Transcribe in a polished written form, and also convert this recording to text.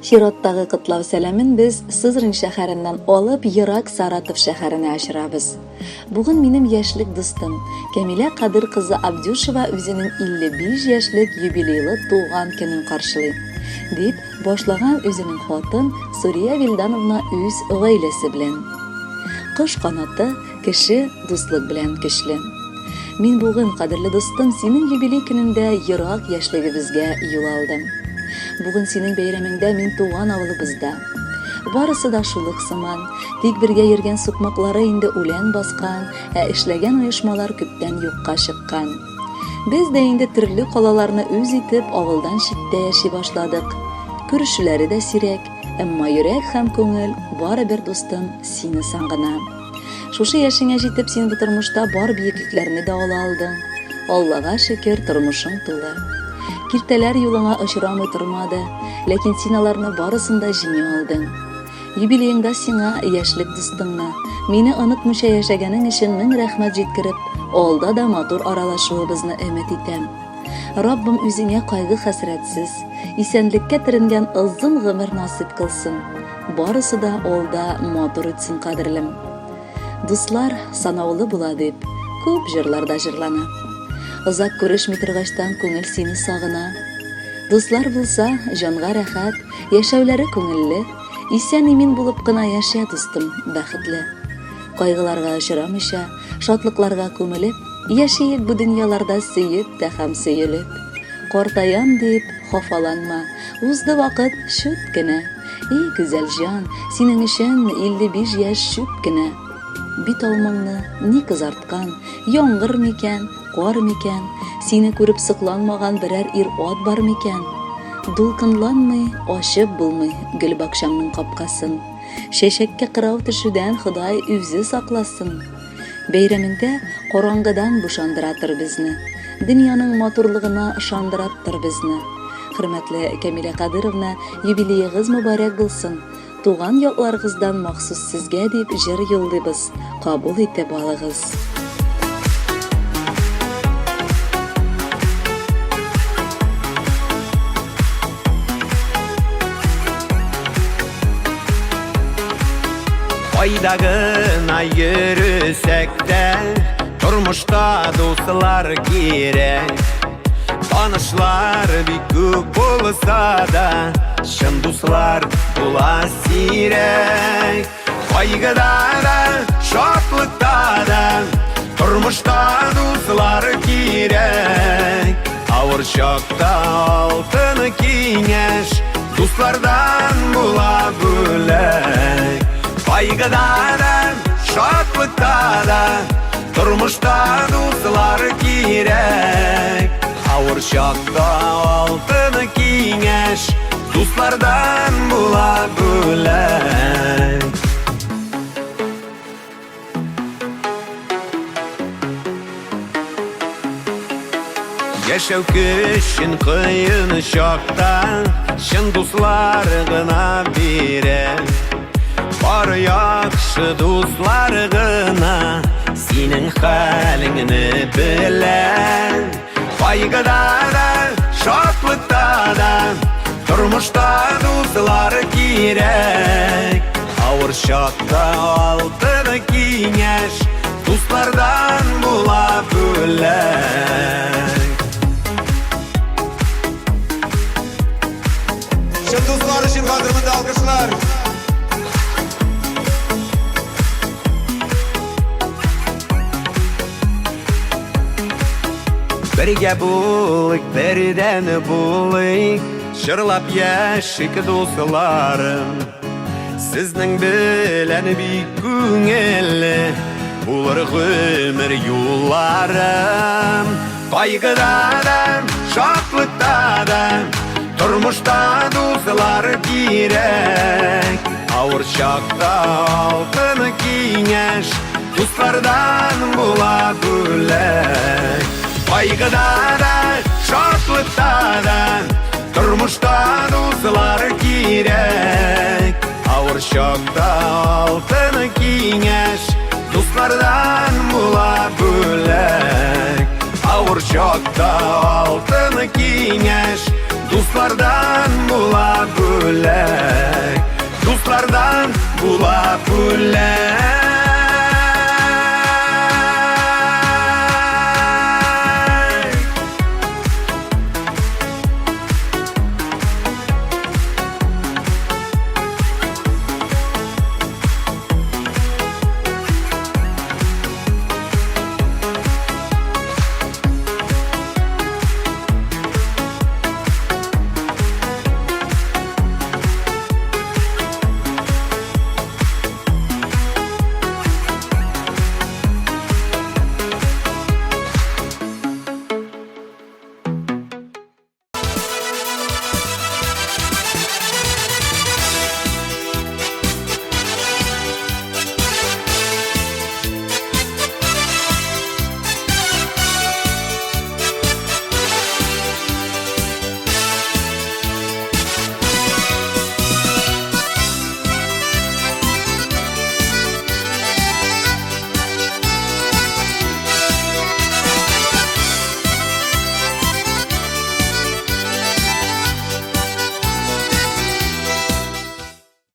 Чираттагы котлау сәламен без Сызрань шәһәреннән алып ерак Саратов шәһәренә очырабыз. Бүген минем яшьлек дустым Кәмилә Кадыр кызы Абдюшева үзенең 55 яшьлек юбилейлы туган көнен каршылый. Дип башлаган үзенең хатын Сурия Вилдановна үз гаиләсе белән. Кош канаты, кеше дуслык белән көчле. Мин бүген, кадерле дустым, синең юбилей көнеңдә ерак яшьлегебезгә юл алдым. Бүген синең бәйрәмеңдә мин туган авылыбызда. Барысы да шул ук сыман, тик бергә йөргән сукмаклары инде үлән баскан, ә эшләгән оешмалар күптән юкка чыккан. Без дә инде төрле калаларны үз итеп, авылдан читтә яши башладык. Күрешүләре дә сирәк, әмма йөрәк һәм күңел барыбер, дустым, сине сагына. Шушы яшеңә җитеп, син бу тормышта бар биеклекләрне дә ала алдың. Аллага шөкер, тормышың тулы. Киртәләр юлыңа очрамый тормады, ләкин син аларны барысын да җиңә алдың. Юбилееңда сиңа, яшьлек дустыңны, мине онытмыйча яшәгәнең өчен мең рәхмәт җиткереп, алда да матур аралашуыбызны өмет итәм. Раббым үзеңә кайгы-хәсрәтсез, исәнлеккә төренгән озын гомер насыйп кылсын. Барысы да алда матур үтсен, кадерлем. Дуслар санаулы була дип, күп җырларда җырлана. Озак күрешми торгачтан күңел сине сагына. Дуслар булса, җанга рәхәт, яшәүләре күңелле. Исән-имин булып кына яшә, дустым, бәхетле. Кайгыларга очрамыйча, шатлыкларга күмелеп, яшиек бу дөньяларда сөеп тә һәм сөелеп. Картаям дип, хафаланма, узды вакыт чүт кенә. И, гүзәл җан, синең өчен 55 яшь чүп кенә. Бит алмаңны ни кызарткан, яңгыр микән, кар микән, сине күреп сокланмаган берәр ир-ат бар микән? Дулкынланмый, ачып булмый гөлбакчаңның капкасын. Чәчәккә кырау төшүдән Ходай үзе сакласын. Бәйрәмеңдә караңгыдан бушандыра тор безне, дөньяның матурлыгына ышандыра тор безне. Хөрмәтле Кәмилә Кадыровна, юбилеегыз мөбарәк булсын! Туган якларыгыздан махсус сезгә дип җыр юллыйбыз, кабул итеп алыгыз. Кайда гына йөресәк тә, тормышта дуслар кирәк. Танышлар бик күп булса да, чын дуслар була сирәк. Кайгыда да, шатлыкта да, тормышта дуслар кирәк. Авыр чакта алтын киңәш, дуслардан була бүләк. Кайгыда да, шатлыкта да, тормышта дуслар кирәк. Авыр чакта алтын киңәш, дуслардан була бүләк. Яшәү көчен кыен чакта чын дуслар гына бирә. Бар яхшы дуслар гына синең хәлеңне белә. Кайгыда да, шатлыкта да, тормышта дуслар кирәк. Авыр чакта алтын киңәш, дуслардан була бүләк. Чын дуслар өчен хәзер монда алкышлар. Бергә булыйк, бердән булыйк, җырлап яшик, дусларым. Сезнең белән бик күңелле булыр гомер юлларым. Кайгыда да, шатлыкта да, тормышта дуслар кирәк. Авыр чакта алтын киңәш, Дуслардан була бүләк. Кайгыда да, шатлыкта да, тормышта дуслар кирәк. Авыр чакта алтын киңәш, дуслардан була бүләк. Авыр чакта алтын киңәш, Дуслардан була бүләк. Дуслардан була бүләк.